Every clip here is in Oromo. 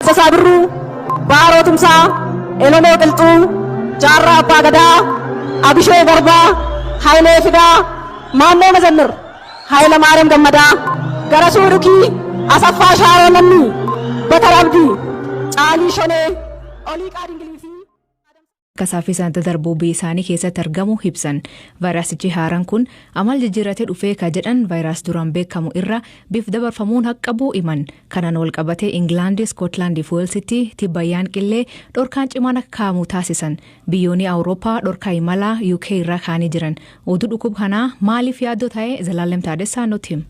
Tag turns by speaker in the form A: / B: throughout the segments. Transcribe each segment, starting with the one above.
A: Taaddasaa Birruu, Baaroo Tumsaa, Elemoo Qilxuu, Jaarraa Abbaa Gadaa, Abishee Garbaa, Hayilee Fidaa, Maammoo Mazammir, Hayilamaariyaam Gammadaa, Garasuu Dhukii, Asaffaa Shaaroo Lammii, Bakar Abdii, Caalii Shonee, Oliiqaa Dingilii fi
B: Akka saffisaan daddarbuu biyya isaanii keessatti argamu ibsan. Vaayirasichi haaraan kun amala jijjiirratee dhufee ka jedhan vaayiraas duraan beekamu irra bif dabarfamuun haqqabu himan. Kanaan wal qabatee Ingilaandi, Iskootlaandii fi Weelsitti tibbayyaan qillee dhorkaan cimaan akka kaa'amu taasisan. Biyyoonni Awurooppaa dhorkaa imalaa UK irraa kaa'anii jiran. Oduu dhukkuba kanaa maaliif yaaddoo ta'e Zalaalem Taadessaa nutti hima.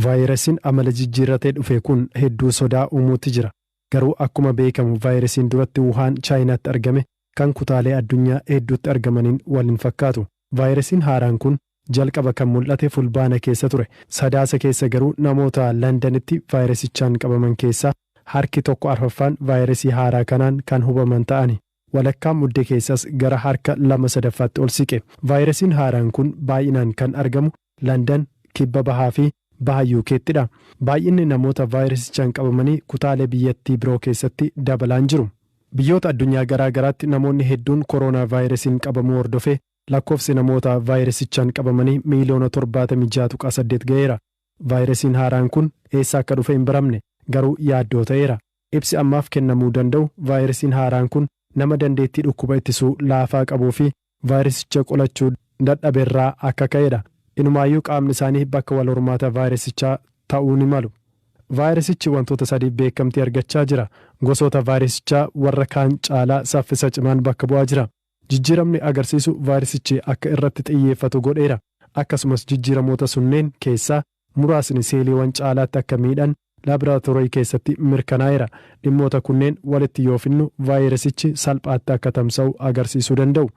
C: Vaayirasiin amala jijjiirratee dhufe kun hedduu sodaa uumuutti jira. Garuu akkuma beekamu vaayirasiin duratti Wuhaan Chaayinaatti argame kan kutaalee addunyaa hedduutti argamaniin wal hin fakkaatu. Vaayirasiin haaraan kun jalqaba kan mul'ate Fulbaana keessa ture. Sadaasa keessa garuu namoota Landanitti vaayirasichaan qabaman keessaa harki tokko arfaffaan vaayirasii haaraa kanaan kan hubaman ta'ani. Walakkaa Muddee keessas gara harka lama sadaffaatti ol siqe. Vaayirasiin haaraan kun baay'inaan kan argamu Landan, kibba bahaa fi baha UK'ttidha. Baay'inni namoota vaayirasichaan qabamanii kutaalee biyyattii biroo keessatti dabalaan jiru. Biyyoota addunyaa garaa garaatti namoonni hedduun koroonaavaayirasiin qabamuu hordofee lakkoofsi namoota vaayirasichaan qabamanii miiliyoona 76.8 ga'eera. Vaayirasiin haaraan kun eessa akka dhufe hin baramne, garuu yaaddoo ta'eera. Ibsi ammaaf kennamuu danda'u vaayirasiin haaraan kun nama dandeettii dhukkuba ittisuu laafaa qabuu fi vaayirasicha qolachuu dadhaberraa akka ka'edha. Inumaayyuu qaamni isaanii bakka wal hormaata vaayirasichaa ta'uu ni malu. Vaayirasichi wantoota sadiif beekamtii argachaa jira. Gosoota vaayirasichaa warra kaan caalaa saffisa cimaan bakka bu'aa jira. Jijjiiramni agarsiisu vaayirasichi akka irratti xiyyeeffatu godheera. Akkasumas jijjiiramoota sunneen keessaa muraasni seeliiwwan caalaatti akka miidhan laaboraatoorii keessatti mirkanaa'eera. Dhimmoota kunneen walitti yoo finnu vaayirasichi salphaatti akka tamsa'u agarsiisuu danda'u.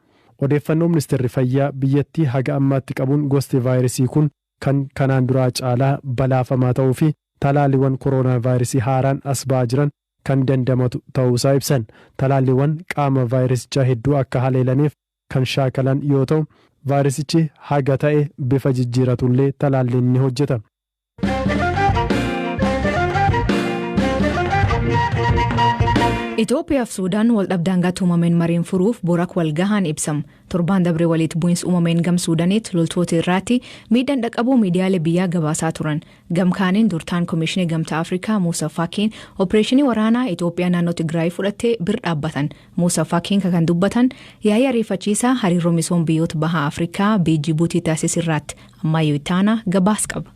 C: Odeeffannoo ministeerri fayyaa biyyattii haga ammaatti qabuun gosti vaayirasii kun kan kanaan duraa caalaa balaafamaa ta'uu fi talaalliiwwan koroonaavaayirasii haaraan as ba'aa jiran kan dandamatu ta'uusaa ibsan. Talaalliiwwan qaama vaayirasichaa hedduu akka haleelaniif kan shaakalan yoo ta'u, vaayirasichi haga ta'e bifa jijjiiratullee talaalliin ni hojjeta.
B: Itoophiyaa fi Suudaan wal dhabdaangaatti uumameen mariin furuuf borak wal gahaan ibsam. Torbaan dabre walitti bu'insi uumameen gam Suudaanitti loltoota irraatti miidhaan dhaqqabuu miidiyaalee biyyaa gabaasaa turan. Gam kaaniin durtaan Komishinii Gamtaa Afrikaa Muusaa Faakiin opereeshinii waraanaa Itoophiyaa naannoo Tigraay fudhattee bir dhaabbatan. Muusaa Faakiin kan dubbatan yaa'ii ariifachiisaa hariiroo misooma biyyoota baha Afrikaa Jibuutii taasisirraatti. Ammayyuu Ittaanaa gabaas qaba.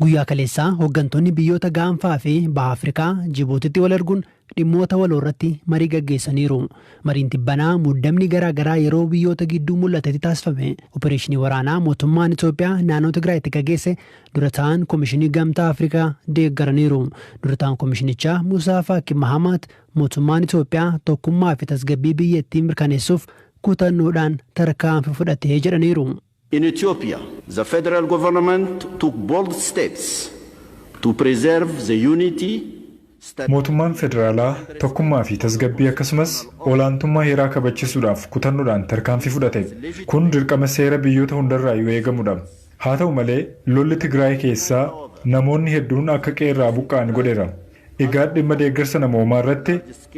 D: Guyyaa kaleessaa hooggantoonni biyyoota gaanfaa fi baha Afrikaa Jibuutitti wal arguun dhimmoota waloo irratti marii gaggeessaniiru. Mariin tibbanaa muddamni garaa garaa yeroo biyyoota gidduu mul'atetti taasifame. Opereeshinii waraanaa mootummaan Itoophiyaa naannoo Tigraayitti gaggeesse dura ta'an Komishinii Gamtaa Afrikaa deeggaraniiru. Dura ta'an komishinichaa Musaa Faaqi Mahamaat mootummaan Itoophiyaa tokkummaa fi tasgabbii biyyattii mirkaneessuuf kutannoodhaan tarkaanfii fudhatee jedhaniiru.
E: In Ethiopia, the federal government took bold steps to preserve the unity.
F: Mootummaan federaalaa tokkummaa fi tasgabbii akkasumas olaantummaa heeraa kabachiisuudhaaf kutannoodhaan tarkaanfii fudhate. Kun dirqama seera biyyoota hundarraa yoo eegamudha. Haa ta'u malee lolli Tigraay keessaa namoonni hedduun akka qeerraa buqqa'an godheera. Egaa dhimma deeggarsa namoomaa irratti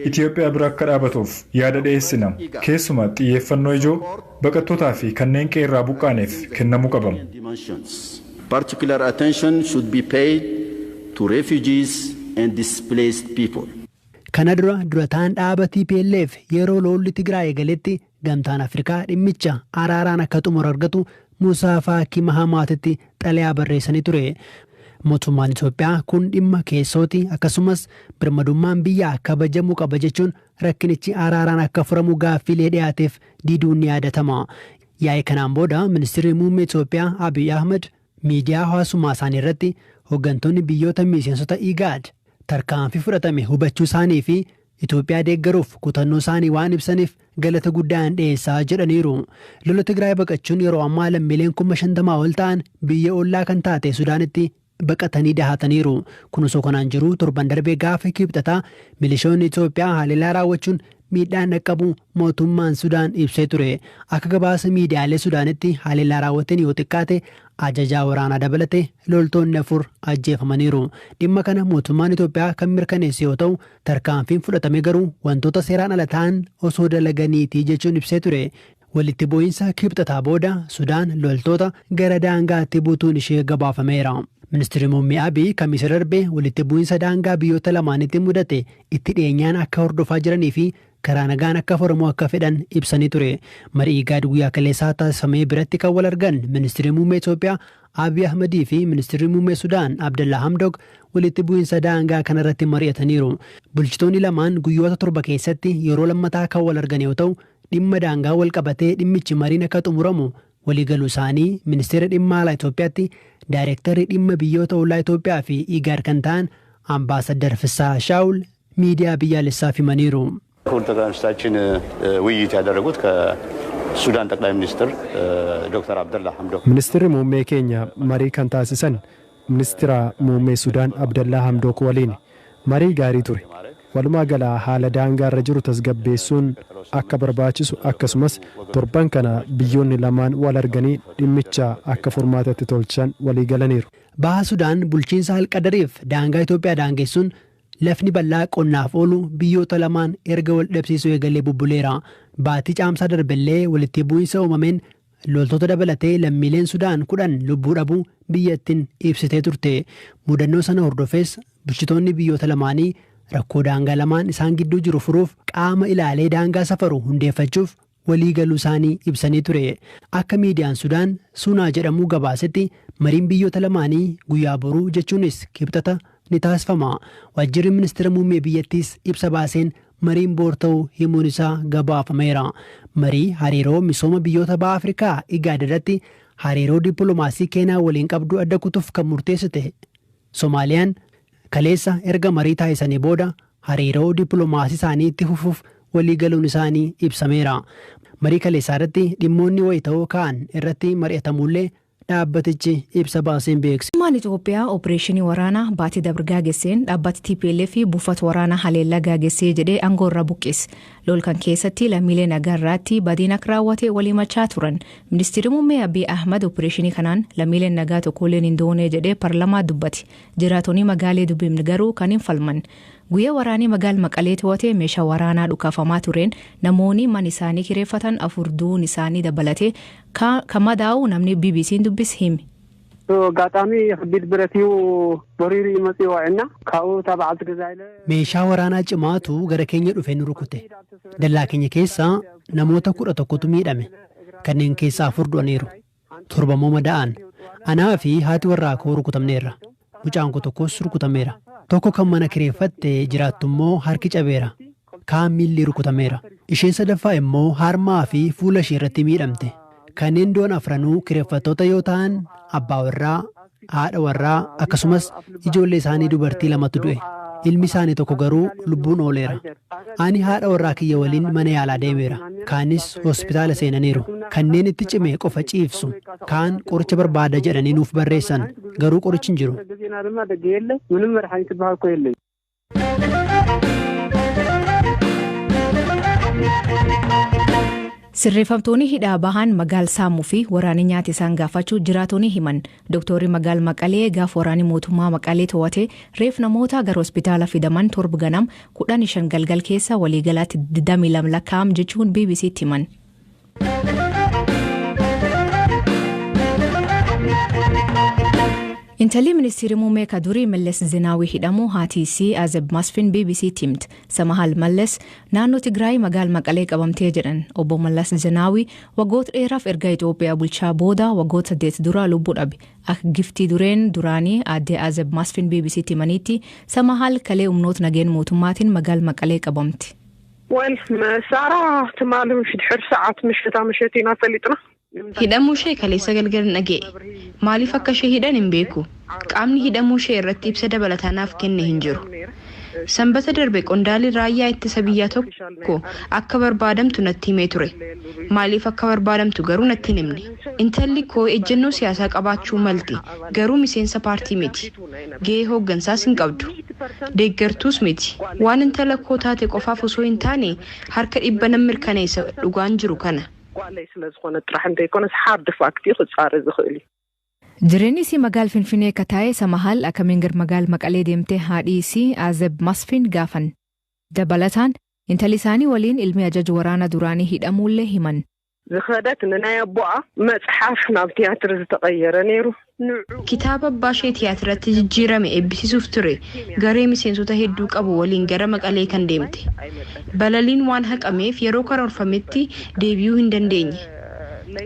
F: Itoophiyaa bira akka dhaabatuuf yaada dhiyeessina. Keessumaa xiyyeeffannoo ijoo baqattootaa fi kanneen qeerraa buqqa'aniif kennamuu qaba.
E: Particular attention should be paid to refugees and displaced people.
D: Kana dura durataan dhaaba TPLF yeroo lolli Tigraay eegaletti gamtaan Afrikaa dhimmicha araaraan akka xumura argatu Musaa Faakii Mahamaatitti xalayaa barreessanii ture. Mootummaan Itoophiyaa kun dhimma keessooti, akkasumas birmadummaan biyyaa kabajamuu qaba jechuun rakkinichi araaraan akka furamu gaaffiilee dhiyaateef diduun ni yaadatama. Yaa'ii kanaan booda ministeerri muummee Itoophiyaa Abiy Ahmed miidiyaa hawaasummaa isaanii irratti hooggantoonni biyyoota miseensota IGAD tarkaanfii fudhatame hubachuu isaanii fi Itoophiyaa deeggaruuf kutannoo isaanii waan ibsaniif galata guddaan dhiyeessaa jedhaniiru. Lola Tigraay baqachuun yeroo ammaa lammiileen 50,000 ol ta'an biyya ollaa kan taate Sudaanitti baqatanii dahataniiru. Kun osoo kanaan jiru, torban darbee gaafa Kibxataa milishoonni Itoophiyaa haleellaa raawwachuun Miidhaan dhaqqabu mootummaan Sudaan ibsee ture. Akka gabaasa miidiyaalee Sudaanitti, haleellaa raawwateen yoo xiqqaate ajajaa waraanaa dabalate loltoonni afur ajjeefamaniiru. Dhimma kana mootummaan Itoophiyaa kan mirkaneesse yoo ta'u, tarkaanfiin fudhatame garuu wantoota seeraan ala ta'an osoo dalaganiitii jechuun ibsee ture. Walitti bu'iinsa Kibxataa booda Sudaan loltoota gara daangaatti butuun ishee gabaafameera. Ministeerri Muummee Abiy Kamisa darbe walitti bu'iinsa daangaa biyyoota lamaanitti mudate itti dhiyeenyaan akka hordofaa jiranii fi karaa nagaan akka furamu akka fedhan ibsanii ture. Marii Igaad guyyaa kaleessaa taasifamee biratti kan wal argan Ministeerri Muummee Itoophiyaa Abiy Ahmedii fi Ministeerri Muummee Sudaan Abdallaa Hamdok walitti bu'iinsa daangaa kanarratti mari'ataniiru. Bulchitoonni lamaan guyyoota 7 keessatti yeroo lammataa kan wal argan yoo ta'u, dhimma daangaa wal qabatee dhimmichi mariin akka xumuramu waliigaluu isaanii Ministeera Dhimma Alaa Itoophiyaatti Daayirektarri dhimma biyyoota ollaa Itoophiyaa fi Igaad kan ta'an Ambaasaddar Fissaa Shaawul miidiyaa biyyaalessaaf himaniiru.
G: ክቡር ጠቅላይ ሚኒስትራችን ውይይት ያደረጉት ከሱዳን ጠቅላይ ሚኒስትር ዶክተር አብደላ ሐምዶክ
C: Ministeerri muummee keenya marii kan taasisan ministeera muummee Sudaan Abdallaa Hamdook waliin marii gaarii ture. Walumaa gala haala daangaarra jiru tasgabbeessuun akka barbaachisu, akkasumas torban kana biyyoonni lamaan wal arganii dhimmicha akka furmaatatti tolchan walii galaniiru.
D: Baha Sudaan bulchiinsa Alqadariif daangaa Itoophiyaa daangessuun lafni bal'aa qonnaaf oolu biyyoota lamaan erga wal dhabsiisuu eegalee bubbuleera. Baatii Caamsaa darbellee walitti bu'iinsa uumameen loltoota dabalatee lammiileen Sudaan 10 lubbuu dhabuu biyyattiin ibsitee turte. Mudannoo sana hordofees bulchitoonni biyyoota lamaanii rakkoo daangaa lamaan isaan gidduu jiru furuuf qaama ilaalee daangaa safaru hundeeffachuuf walii galuu isaanii ibsanii ture. Akka miidiyaan Sudaan Sunaa jedhamu gabaasetti, mariin biyyoota lamaanii guyyaa boruu, jechuunis Kibxata, ni taasifama. Waajjirri ministeera muummee biyyattiis ibsa baaseen mariin boor ta'uu himuun isaa gabaafameera. Marii hariiroo misooma biyyoota baha Afrikaa Igaad irratti hariiroo dippiloomaasii Keeniyaa waliin qabdu adda kutuuf kan murteessite Somaaliyaan kaleessa erga marii taasisanii booda hariiroo dippiloomaasii isaanii itti fufuuf walii galuun isaanii ibsameera. Marii kaleessaa irratti dhimmoonni wayita'oo ka'an irratti mari'atamullee dhaabbatichi ibsa baaseen beeksise.
B: Mootummaan Itoophiyaa opereeshinii waraanaa baatii dabre gaggeesseen dhaabbati TPLF fi buufata waraanaa haleellaa gaggeessee jedhee aangoo irraa buqqise. Lol kan keessatti lammiilee nagaa irratti badiin akka raawwate walii machaa turan. Ministeerri muummee Abiy Ahmad opereeshinii kanaan lammiileen nagaa tokkolleen hin doonee jedhee paarlamaa dubbate. Jiraatonni magaalee dubbifne garuu kan hin falman. Guyyaa waraanii magaala Maqalee to'atee meeshaa waraanaa dhukaafamaa tureen namoonni mana isaanii kireeffatan afur du'uun isaanii dabalatee kan madaa'u namni BBC'n dubbise hime.
H: ኣጋጣሚ ከቢድ ብረት እዩ በሪሩ እዩ መፅኡ እና ካብኡ እታ በዓልቲ ገዛ ኢለ
D: Meeshaa waraanaa cimaatu gara keenya dhufee nu rukute. Dallaa keenya keessaa namoota 11tu miidhame. Kanneen keessaa afur du'aniiru. Torba immoo madaa'an. Anaa fi haati warraa koo rukutamneerra. Mucaan koo tokkos rukutameera. Tokko kan mana kireeffatte jiraattu immoo harki cabeera. Kaan miilli rukutameera. Isheen sadaffaa immoo harmaa fi fuula ishee irratti miidhamte. Kanneen du'an afranuu kireeffattoota yoo ta'an, abbaa warraa, haadha warraa akkasumas ijoollee isaanii dubartii lamatu du'e. Ilmi isaanii tokko garuu lubbuun ooleera. Ani haadha warraa kiyya waliin mana yaalaa deemeera. Kaanis hospitaala seenaniiru. Kanneen itti cime qofa ciibsu. Kaan qoricha barbaada jedhanii nuuf barreessan. Garuu qorichi hin jiru.
H: ግዜና ድማ ደገ የለ ምንም መድሓኒት ዝበሃል እኮ የለይ።
B: Sirreeffamtoonni hidhaa bahan magaal saamuu fi waraanni nyaata isaan gaafachuu jiraatonni himan. Dooktorri magaal Maqalee gaafa waraanni mootummaa Maqalee to'ate reef namoota gara hospitaala fidaman 7 ganam, 15 galgal keessa waliigalaatti 22 lakkaa'am jechuun BBCtti himan. Intalli ministeerri muummee kadurii Mallas Zeenaawii hidhamuu haati isii Azeb Masfin BBCtti himte. Samahal Mallas naannoo Tigraay magaal Maqalee qabamtee jedhan. Obbo Mallas Zeenaawii waggoota dheeraaf erga Itoophiyaa bulchaa booda waggoota 8 dura lubbuu dhabe. Akka giftii dureen duraanii aadde Azeb Masfin BBCtti himanitti, Samahal kalee humnoota nageen mootummaatiin magaal Maqalee qabamte.
I: ወል ሳራ ትማሊ ድሕሪ ሰዓት ምሽታ ምሸት ኢና ፈሊጥና።
J: Hidhamuu ishee kaleessa galgala dhaga'e. Maaliif akka ishee hidhan hin beeku. Qaamni hidhamuu ishee irratti ibsa dabalataa naaf kenne hin jiru. Sanbata darbe qondaalli raayyaa ittisa biyyaa tokko akka barbaadamtu natti himee ture. Maaliif akka barbaadamtu garuu natti hin himne. Intalli koo ejjennoo siyaasaa qabaachuu malti, garuu miseensa paartii miti. Gahee hooggansaas hin qabdu. Deeggartuus miti. Waan intala koo taate qofaaf osoo hin taane, harka 100 nan mirkaneessa, dhugaan jiru kana.
I: ጓለይ ስለ ዝኾነ ጥራሕ እንተይኮነስ hard fact ክፃረ ዝኽእል እዩ።
B: Jireenyi isii magaal Finfinnee akka taa'e Samahal akkamiin gara magaal Maqalee deemtee haadhi isii Azeb Masfin gaafan. Dabalataan intalli isaanii waliin ilmi ajaja waraana duraanii hidhamuullee himan.
I: ዝኸደት ንናይ ኣቦኣ መፅሓፍ ናብ ቲያትር ዝተቐየረ ነይሩ።
J: Kitaaba abbaa ishee tiyaatiratti jijjiirame eebbisiisuuf ture garee miseensota hedduu qabu waliin gara Maqalee kan deemte. Balaliin waan haqameef yeroo karoorfametti deebi'uu hin dandeenye.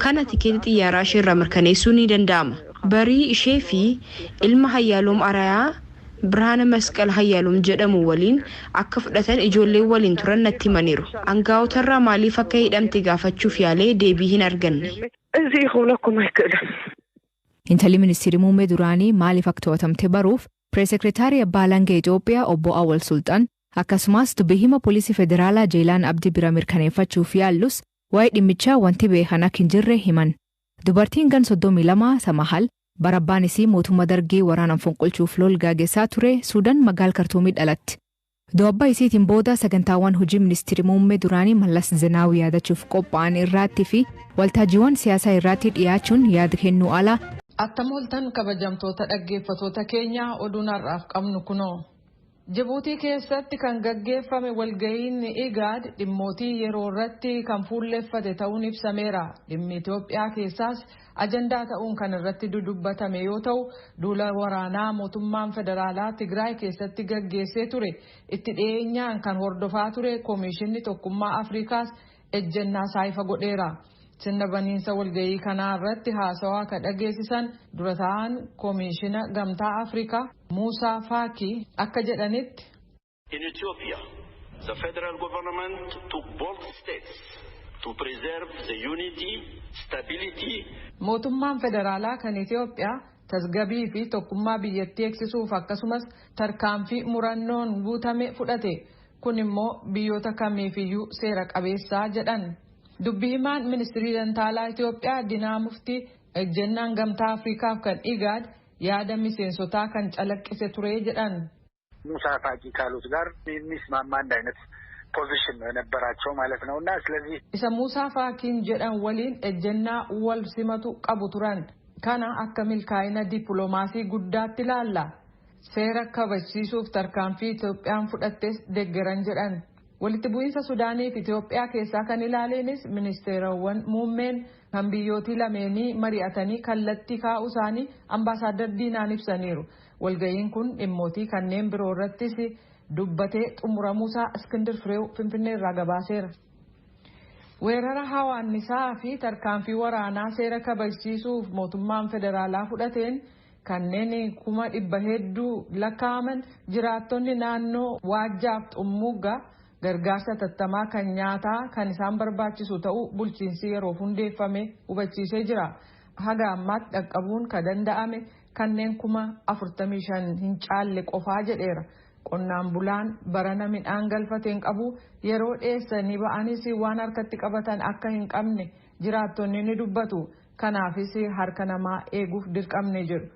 J: Kana tikeetii xiyyaaraa isheerraa mirkaneessuun ni danda'ama. Barii ishee fi ilma Hayyaaloom Arayaa Birhaana Masqal Hayyaaloom jedhamu waliin akka fudhatan ijoolleen waliin turan natti himaniiru. Aangaa'otarraa maaliif akka hidhamte gaafachuuf yaalee deebii hin arganne.
I: እዚ ክብለኩም ኣይክእልን።
B: Intalli ministeerri muummee duraanii maaliif akka to'atamte baruuf pireesekretaarii abbaa alangaa Itoophiyaa obbo Awwal Sulxaan, akkasumas dubbii hima poolisii federaalaa Jeelaan Abdii bira mirkaneeffachuuf yaallus, waa'ee dhimmichaa wanti beekan akka hin jirre himan. Dubartiin gan 32 Samahal bara abbaan isii mootummaa Dargii waraanaan fonqolchuuf lol gaagessaa ture Suudaan magaal Kartuumii dhalatti. Du'a abbaa isiitiin booda sagantaawwan hojii ministeerri muummee duraanii Mallas Zeenaawii yaadachuuf qophaa'an irratti fi waltajjiiwwan siyaasaa irratti dhiyaachuun yaada kennuu ala
K: Attam ooltan, kabajamtoota dhaggeeffatoota keenya, oduun har'aaf qabnu kunoo. Jibuutii keessatti kan gaggeeffame walga'iin IGAD dhimmootii yeroo irratti kan fuulleffate ta'uun ibsameera. Dhimmi Itoophiyaa keessaas ajandaa ta'uun kan irratti dudubbatame yoo ta'u, duula waraanaa mootummaan federaalaa Tigraay keessatti gaggeessee ture itti dhiyeenyaan kan hordofaa ture Koomishinni Tokkummaa Afrikaas ejjennaa isaa ifa godheera. Sirna baniinsa walga'ii kanaa irratti haasawaa kan dhageessisan dura ta'an Koomishina Gamtaa Afrikaa Muusaa Faakii akka jedhanitti.
L: In Ethiopia, the federal government took bold steps to preserve the unity, stability.
K: Mootummaan federaalaa kan Itoophiyaa tasgabbii fi tokkummaa biyyattii eegsisuuf akkasumas tarkaanfii murannoon guutame fudhate. Kun immoo biyyoota kamiifiyyuu seera qabeessaa jedhan. Dubbi himaan ministirii dantaalaa Itoophiyaa Dinaa Muftii ejjennaan Gamtaa Afrikaaf kan IGAD yaada miseensotaa kan calaqqise ture jedhan.
M: ሙሳ ፋቂ ካሉት ጋር የሚስማማ አንድ አይነት ፖዚሽን ነው የነበራቸው ማለት ነው። እና ስለዚህ
K: Isa Muusaa Faakiin jedhan waliin ejjennaa wal simatu qabu turan. Kana akka milkaa'ina dippiloomaasii guddaatti ilaalla. Seera kabachiisuuf tarkaanfii Itoophiyaan fudhattes deeggaran jedhan. Walitti bu'iinsa Sudaanii fi Itoophiyaa keessaa kan ilaaleenis ministeerawwan muummeen kan biyyootii lameenii mari'atanii kallattii kaa'uu isaanii ambaasaaddar Diinaan ibsaniiru. Walga'iin kun dhimmootii kanneen biroo irrattis dubbatee xumuramuusaa Iskindir Fireew Finfinnee irraa gabaaseera. Weerara hawaannisaa fi tarkaanfii waraanaa seera kabachiisuuf mootummaan federaalaa fudhateen kanneen 100,000 hedduu lakkaa'aman jiraattonni naannoo Waajjaaf Xummuuggaa gargaarsa tattamaa kan nyaataa kan isaan barbaachisu ta'uu bulchiinsi yeroof hundeeffame hubachiisee jira. Haga ammaatti dhaqqabuun kan danda'ame kanneen 45,000 hin caalle qofaa jedheera. Qonnaan bulaan barana midhaan galfateen qabu, yeroo dheessanii ba'anis waan harkatti qabatan akka hin qabne jiraattonni ni dubbatu. Kanaafis harka namaa eeguuf dirqamne jedhu.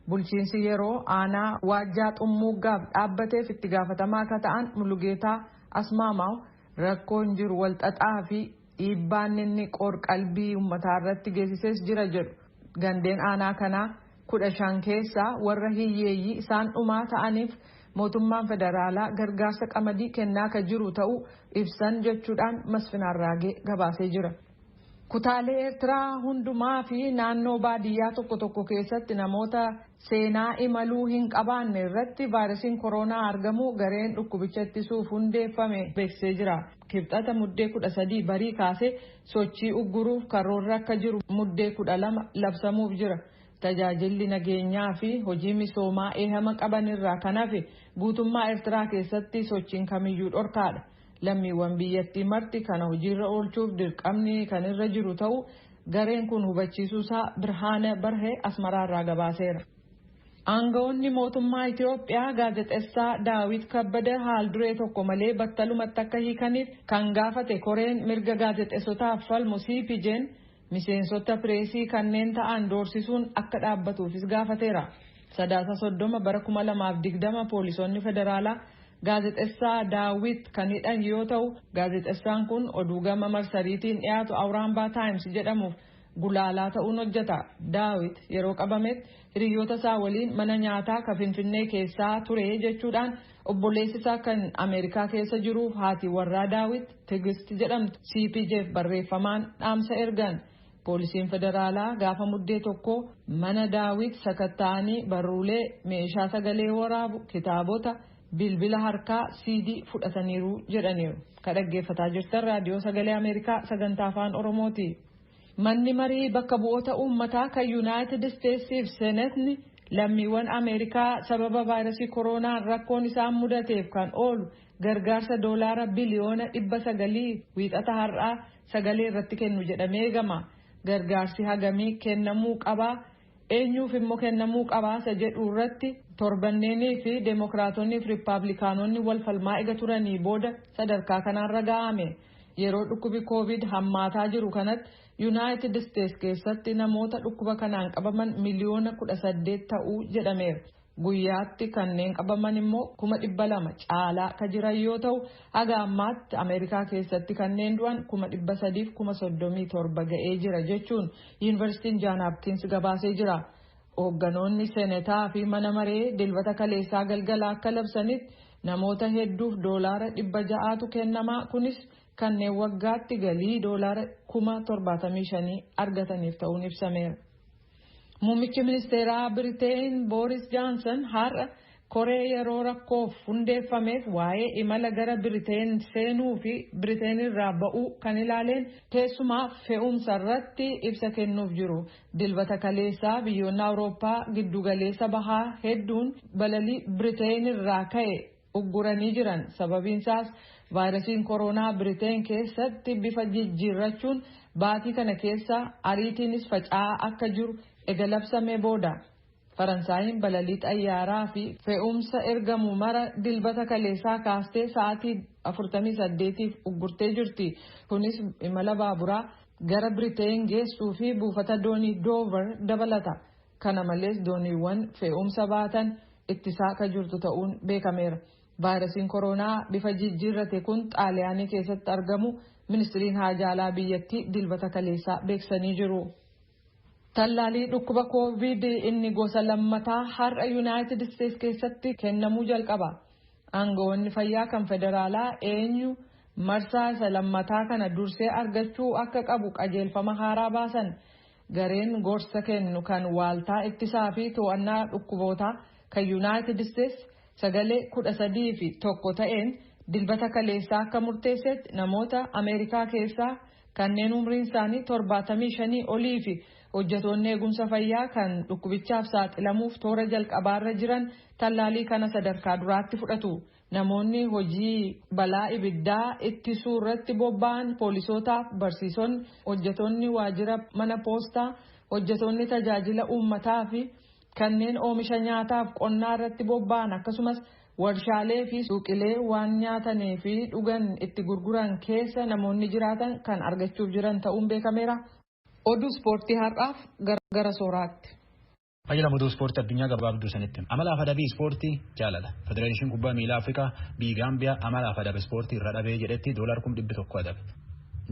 K: Bulchiinsi yeroo aanaa Waajjaa Xummuuggaaf dhaabbateef itti gaafatamaa akka ta'an Mulugeetaa Asmaamaw rakkoon jiru walxaxaa fi dhiibbaan inni qoor-qalbii uummataa irratti geessises jira jedhu. Gandeen aanaa kanaa 15 keessaa warra hiyyeeyyii isaan dhumaa ta'aniif mootummaan federaalaa gargaarsa qamadii kennaa akka jiru ta'uu ibsan jechuudhaan Masfin Arraagee gabaasee jira. Kutaalee Eertiraa hundumaa fi naannoo baadiyyaa tokko tokko keessatti namoota seenaa imaluu hin qabaanne irratti vaayirasiin koronaa argamuu gareen dhukkubicha ittisuuf hundeeffame beeksisee jira. Kibxata Muddee 13 barii kaasee sochii ugguruuf karoorri akka jiru Muddee 12 labsamuuf jira. Tajaajilli nageenyaa fi hojii misoomaa eehama qaban irraa kan hafe guutummaa Eertiraa keessatti sochiin kamiyyuu dhorkaadha. Lammiiwwan biyyattii marti kana hojiirra oolchuuf dirqamni kan irra jiru ta'u gareen kun hubachiisuusaa Birhaana Barhee Asmaraarraa gabaaseera. Aangawoonni mootummaa Itiyoophiyaa gaazexeessaa Daawit Kabbada haal duree tokko malee battalumatti akka hiikaniif kan gaafate koreen mirga gaazexeessotaaf falmu CPJ'n miseensota pireesii kanneen ta'an doorsisuun akka dhaabbatuufis gaafateera. Sadaasa 30 bara 2020 poolisoonni federaalaa gaazexeessaa Daawit kan hidhan yoo ta'u, gaazexeessaan kun oduu gama marsariitiin dhiyaatu Awuraambaa Taayims jedhamuuf gulaalaa ta'uun hojjeta. Daawit yeroo qabametti hiriyoota isaa waliin mana nyaataa kan Finfinnee keessaa ture jechuudhaan obboleessi isaa kan Ameerikaa keessa jiruuf haati warraa Daawit Tigist jedhamtu CPJf barreeffamaan dhaamsa ergan. Poolisiin federaalaa gaafa Muddee 1 mana Daawit sakatta'anii barruulee, meeshaa sagalee waraabu, kitaabota, bilbila harkaa, CD fudhataniiru jedhaniiru. Ka dhaggeeffataa jirtan Raadiyoo Sagalee Ameerikaa sagantaa Afaan Oromooti. Manni marii bakka bu'oota uummataa kan Yuunaayitid Isteetsiif Seenetni lammiiwwan Ameerikaa sababa vaayirasii koronaan rakkoon isaan mudateef kan oolu gargaarsa doolaara biliyoona 900 Wiixata har'aa sagalee irratti kennu jedhamee eegama. Gargaarsi hagamii kennamuu qabaa, eenyuuf immoo kennamuu qabaa isa jedhu irratti torbanneenii fi deemokiraatonni fi riippaabilikaanonni wal falmaa ega turanii booda sadarkaa kanaan ga'ame. Yeroo dhukkubi Koovid hammaataa jiru kanatti Yuunaayitid Isteets keessatti namoota dhukkuba kanaan qabaman miliyoona 18 ta'uu jedhameera. Guyyaatti kanneen qabaman immoo 200,000 caalaa ka jiran yoo ta'u, haga ammaatti Ameerikaa keessatti kanneen du'an 337,000 ga'ee jira jechuun Yuunivarsiitiin Jaan Hapkiins gabaasee jira. Hoogganoonni seenetaa fi mana maree Dilbata kaleessaa galgala akka labsanitti, namoota hedduuf doolaara 600tu kennamaa, kunis kanneen waggaatti galii doolaara 75,000 argataniif ta'uun ibsameera. Muummichi ministeeraa Biriteen Booris Johnson har'a koree yeroo rakkoof hundeeffameef waa'ee imala gara Biriteen seenuu fi Biriteen irraa ba'uu kan ilaaleen teessumaa fe'umsa irratti ibsa kennuuf jiru. Dilbata kaleessaa biyyoonni Awurooppaa giddugaleessa bahaa hedduun balalii Biriteen irraa ka'e ugguranii jiran. Sababiinsaas vaayirasiin koronaa Biriteen keessatti bifa jijjiirrachuun baatii kana keessa ariitiinis faca'aa akka jiru ega labsamee booda. Faransaayiin balalii xayyaaraa fi fe'umsa ergamu mara Dilbata kaleessaa kaastee sa'aatii 48f uggurtee jirti. Kunis imala baaburaa gara Biriteen geessuu fi buufata doonii Doover dabalata. Kana malees dooniiwwan fe'umsa baatan ittisaa akka jirtu ta'uun beekameera. Vaayirasiin koronaa bifa jijjiirrate kun Xaaliyaanii keessatti argamu ministiriin haajaalaa biyyattii Dilbata kaleessaa beeksisanii jiru. Tallaalii dhukkuba Koovid inni gosa lammataa har'a Yuunaayitid Isteets keessatti kennamuu jalqaba. Aangawoonni fayyaa kan federaalaa eenyu marsaa isa lammataa kana dursee argachuu akka qabu qajeelfama haaraa baasan. Gareen gorsa kennu kan waaltaa ittisaa fi to'annaa dhukkubootaa kan Yuunaayitid Isteets sagalee 13-1 ta'een Dilbata kaleessaa akka murteessetti, namoota Ameerikaa keessaa kanneen umriin isaanii 75 olii fi hojjetoonni eegumsa fayyaa kan dhukkubichaaf saaxilamuuf toora jalqabaarra jiran tallaalii kana sadarkaa duraatti fudhatu. Namoonni hojii balaa ibiddaa ittisuu irratti bobba'an, poolisootaaf barsiisonni, hojjetoonni waajjira mana poostaa, hojjetoonni tajaajila uummataa fi kanneen oomisha nyaataaf qonnaa irratti bobba'an, akkasumas warshaalee fi suuqilee waan nyaatanii fi dhugan itti gurguran keessa namoonni jiraatan kan argachuuf jiran ta'uun beekameera. Oduu ispoortii har'aaf gara sooraatti.
N: Fayyadamu oduu ispoortii addunyaa gabaabduu sanitti. Amala adabii ispoortii jaalala. Federeeshinii kubbaa miilaa Afrikaa biyyi Gaambiyaa amala adaba ispoortii irra dhabee jedhetti doolar 100,000 adabe.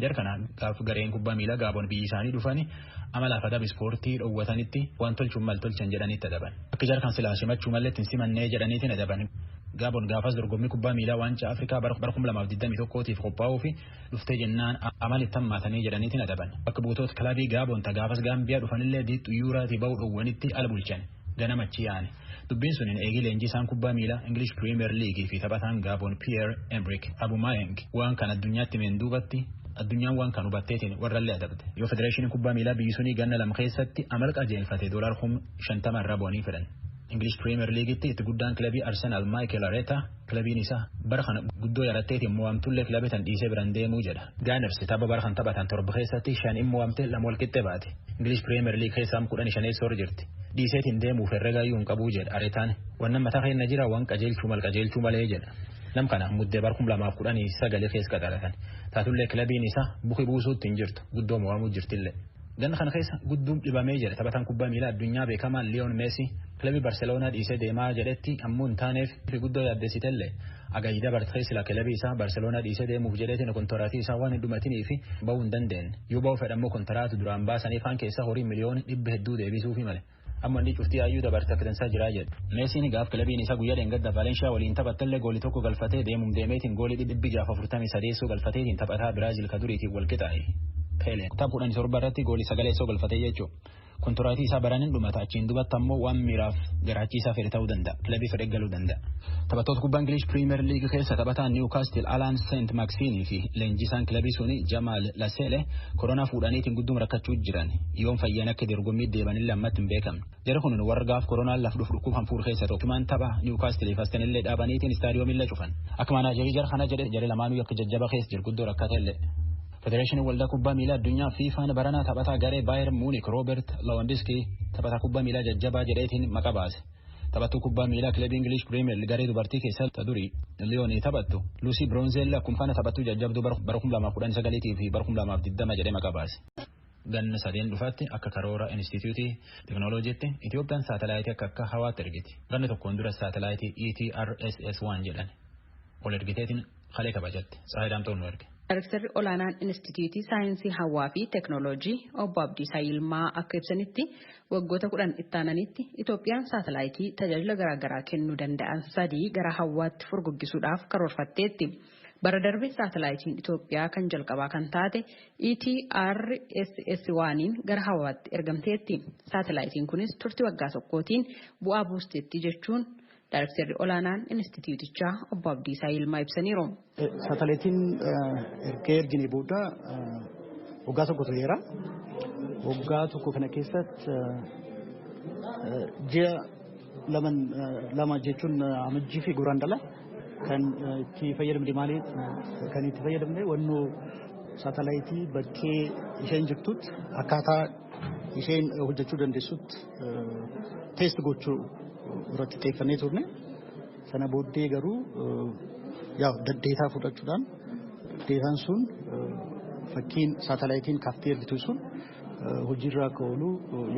N: Jar kana gaaf gareen kubbaa miilaa Gaaboon biyyi isaanii dhufanii amala adaba ispoortii dhoowwatanitti waan tolchuun mal tolchan jedhanitti adaban. Akka jar kan silaa simachuu malee ittiin simannee jedhaniitiin adaban. Gaaboon gaafas dorgommii kubbaa miilaa waancaa Afrikaa bara 2021tiif qophaa'uu fi dhuftee jennaan amala itti hammaatanii jedhaniitiin adaban. Bakka buutoota kilabii Gaaboon ta gaafas Gaambiyaa dhufanillee xuyyooraatii ba'uu dhoowwanitti ala bulchan. Ganamachi yaa'an. Dubbiin sun eegii leenjisaan kubbaa miilaa English Premier League fi taphataan Gaaboon Pierre Emerick Aubameyang waan kan addunyaatti himeen duubatti addunyaan waan kan hubatteetiin warrallee adabde. Yoo federeeshiniin kubbaa miilaa biyyi sunii ganna 2 keessatti amala qajeelfate doolar 50,000 irraa bu'anii fedhan. English Premier Leaguetti itti guddaan kilabii Arsenal Mikel Arteta kilabiin isaa bara kana guddoo yaratteetiin mo'amtullee kilabii tan dhiisee biraan deemuu jedha. Gunners tapha bara kan taphatan 7 keessatti 5 immoo mo'amte 2 wal qixxe baate. English Premier League keessaa 15 hor jirti. Dhiiseetiin deemuuf herregayyuu hin qabuu jedha Artetaan. Wannan mataa keenya jira waan qajeelchuu mal qajeelchuu malee jedha. Nam kana muddee bara 2019 keessa qaxaratan. Taatullee kilabiin isaa buki buusuutti hin jirtu guddoo mo'amuu jirtillee. Ganna kana keessa gudduun dhibamee jira taphataan kubbaa miilaa addunyaa beekamaan Liyoon Meesii kilabii Barseloonaa dhiisee deemaa jedhetti ammoo hin taaneef guddoo yaaddessitellee agayida bartee sila kilabii isaa Barseloonaa dhiisee deemuuf jedheetiin kontoraatii isaa waan hin dhumatiniif bahuu hin dandeenye. Yoo bahuu fedhammoo kontoraatu duraan baasanii faan keessa horii miliyoona 800 deebisuufi male. Amma inni cuftii ayyuu dabarte akka dansaa jiraa jedhe. Meesiin gaaf kilabiin isaa guyyaa dheengadda Valeenshiyaa waliin taphattellee goolii 1 galfatee deemuum deemeetiin goolii 643 galfateetiin taphataa Biraazil ka duriitiin wal qixaa'e. Pele tapha 17 irratti goolii 9 galfatee jechuudha. Kontoraatii isaa baraniin dhumata achiin dubatti ammoo waan miiraaf garaachiisaa fedhe ta'uu danda'a. Kilabii fedhe galuu danda'a. Taphattoota kubbaa Ingilish Premier League keessa taphataan Newcastle Alan Saint Maximinii fi leenjisaan kilabii suni Jamal Lascelles koronaa fuudhaniitiin gudduum rakkachuu jiran yoom fayyaan akka dorgommii deebanillee ammatti hin beekamne. Jara kun warra gaaf koronaan laf dhufu dhukkuba hanfuur keessa tokko. Himaan tapha Newcastle fi Astonillee dhaabaniitiin istaadiyoomillee cufan. Akka maanaajarii jara kana jedhe jara lamaanuu akka jajjaba keessa jiru guddoo rakkatellee. Federeeshinii waldaa kubbaa miilaa addunyaa FIFA'n baranaa taphataa garee Bayern Munich Robert Lewandowski taphataa kubbaa miilaa jajjabaa jedheetiin maqaa baase. Taphattuu kubbaa miilaa kilabii English Premier garee dubartii keessaa durii Liyoonii taphattu Lucy Bronzeelli akkuma kana taphattuu jajjabduu bara 2019 fi bara 2020 jedhee maqaa baase. Ganna sadeen dhufaatti akka karoora Inistituutii Teekinooloojiitti Itoophiyaan saatalaayitii akka hawaatti ergiti. Ganna tokkoon dura saatalaayitii ETRSS-1 jedhan. Ol ergiteetiin kalee kabajatti. Tsaayidaamtoon nu erge.
O: Daayirektarri olaanaan Inistituutii Saayinsii Hawaa fi Teekinooloojii obbo Abdiisaa Yilmaa akka ibsanitti waggoota 10 itti aananitti Itoophiyaan saatalaayitii tajaajila garaagaraa kennuu danda'an 3 gara hawaatti furguggisuudhaaf karoorfatteetti. Bara darbe saatalaayitiin Itoophiyaa kan jalqabaa kan taate ETRSS-1 gara hawaatti ergamteetti. Saatalaayitiin kunis turtii waggaa tokkootiin bu'aa buusteetti jechuun Daayirektarri olaanaan Inistituutichaa obbo Abdiisaa Yilmaa ibsaniiru.
P: Saatalaayitiin erga ergine booda waggaa tokko tureera. Waggaa tokko kana keessatti ji'a lama jechuun amajjii fi guraandhala kan itti fayyadamne maali? Kan itti fayyadamne wannoo saatalaayitii bakkee isheen jirtutti akkaataa isheen hojjechuu dandeessutti test gochuu irratti xiyyeeffannee turne. Sana booddee garuu yaa deetaa fudhachuudhaan deetaan sun fakkiin saatalaayitiin kaaftee ergitu sun hojiirra akka oolu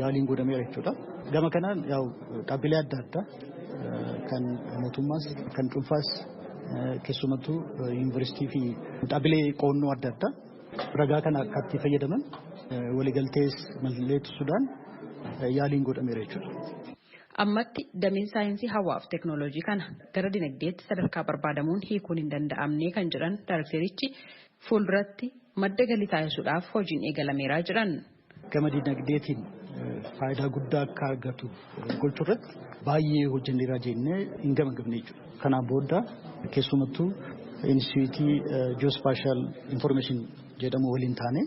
P: yaaliin godhameera jechuudha. Gama kanaan yaa dhaabbilee adda addaa kan mootummaas kan dhuunfaas keessumattuu yuunivarsiitii fi dhaabbilee qo'annoo adda addaa ragaa kana akka itti fayyadaman waliigaltees mallatteessuudhaan yaaliin godhameera jechuudha.
O: Ammatti dameen saayinsii hawaa fi teekinooloojii kana gara dinagdeetti sadarkaa barbaadamuun hiikuun hin danda'amne kan jedhan daayirektarichi fuulduratti madda galii taasisuudhaaf hojiin eegalameera jedhan.
P: Gama dinagdeetiin faayidaa guddaa akka argatu gochuu irratti baay'ee hojjenneera jennee hin gamagamne jechuudha. Kanaan booda keessumattuu Inistituutii Geospatial Information jedhamu waliin taane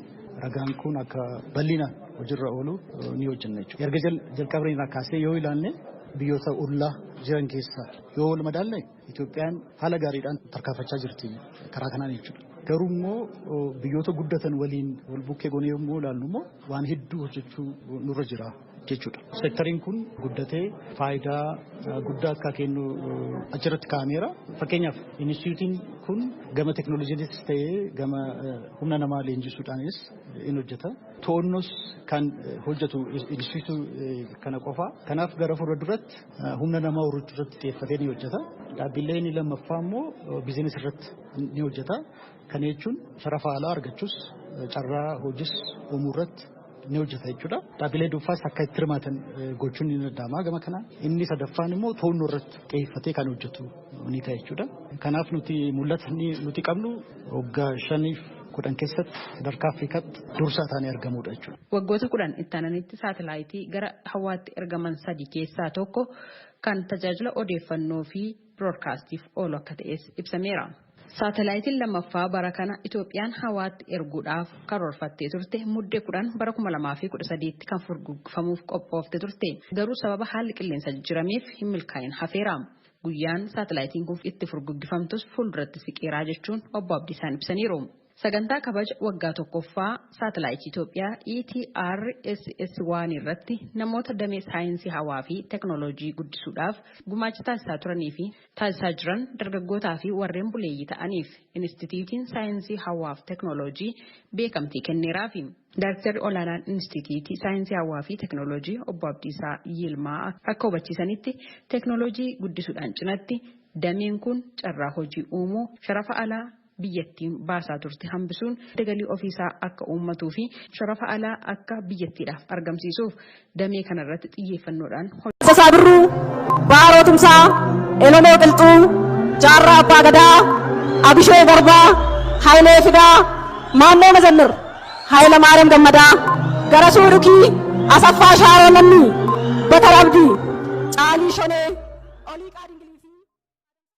P: ragaan kun akka bal'inaan hojiirra oolu ni hojjenna jechuudha. Erga jalqabnee irraa kaasee yoo ilaalle biyyoota ollaa jiran keessaa yoo wal madaalle Itoophiyaan haala gaariidhaan tarkaanfachaa jirti karaa kanaan jechuudha. Garuu immoo biyyoota guddatan waliin wal bukkee goonee yommuu ilaallu immoo waan hedduu hojjechuu nurra jira jechuudha. Seektariin kun guddatee faayidaa guddaa akka kennu achirratti kaa'ameera. Fakkeenyaaf inistituutiin kun gama teekinooloojiinis ta'ee gama humna namaa leenjisuudhaanis in hojjeta. To'annoos kan hojjetu inistituutii kana qofa. Kanaaf gara fuula duratti humna namaa horachuu irratti xiyyeeffatee ni hojjeta. Dhaabbilee inni lammaffaa immoo biizinesii irratti ni hojjeta. Kana jechuun sharafa alaa argachuus carraa hojiis uumuu irratti ni hojjeta jechuudha. Dhaabbilee dhuunfaas akka itti hirmaatan gochuun ni danda'ama gama kanaan. Inni sadaffaan immoo to'annoo irratti xiyyeeffatee kan hojjetu ni ta'a jechuudha. Kanaaf nuti mul'ata nuti qabnu waggaa 5 fi 10 keessatti sadarkaa Afrikaatti dursaa taanee argamudha jechuudha.
O: Waggoota 10 itti aananitti saatalaayitii gara hawaatti ergaman 3 keessaa tokko kan tajaajila odeeffannoo fi biroodkaastiif oolu akka ta'es ibsameera. Saatalaayitiin lammaffaa bara kana Itoophiyaan hawaatti erguudhaaf karoorfattee turte Muddee 10 bara 2013tti kan furguggifamuuf qophoofte turte. Garuu sababa haalli qilleensa jijjiirameef hin milkaa'in hafeera. Guyyaan saatalaayitiin kun itti furguggifamtus fuulduratti siqeeraa jechuun obbo Abdiisaan ibsaniiru. Sagantaa kabaja waggaa tokkoffaa saatalaayitii Itoophiyaa ETRSS-1 irratti namoota damee saayinsii hawaa fi teknooloojii guddisuudhaaf gumaacha taasisaa turanii fi taasisaa jiran dargaggootaa fi warreen buleeyyii ta'aniif Inistituutiin Saayinsii Hawaa fi Teknooloojii beekamtii kenneeraafi. Daayrektarri olaanaan Inistituutii Saayinsii Hawaa fi Teknooloojii obbo Abdiisaa Yilmaa akka hubachiisanitti teknooloojii guddisuudhaan cinatti dameen kun carraa hojii uumuu, sharafa alaa biyyattiin baasaa turte hambisuun galii ofiisaa akka uummatuu fi sharafa alaa akka biyyattiidhaaf argamsiisuuf damee kanarratti xiyyeeffannoodhaan
A: Tasasaa Birruu, Baaroo Tumsaa, Elemoo Qilxuu, Jaarraa Abbaa Gadaa, Abishee Garbaa, Hayilee Fidaa, Maannoo Mazammir, Hayila Maariyaam Gammadaa, Garasuu Dhukii, Asaffaa Shaaroo Lammii, Batar Abdii, Caalii Shonee, Oliiqaa Dingilii.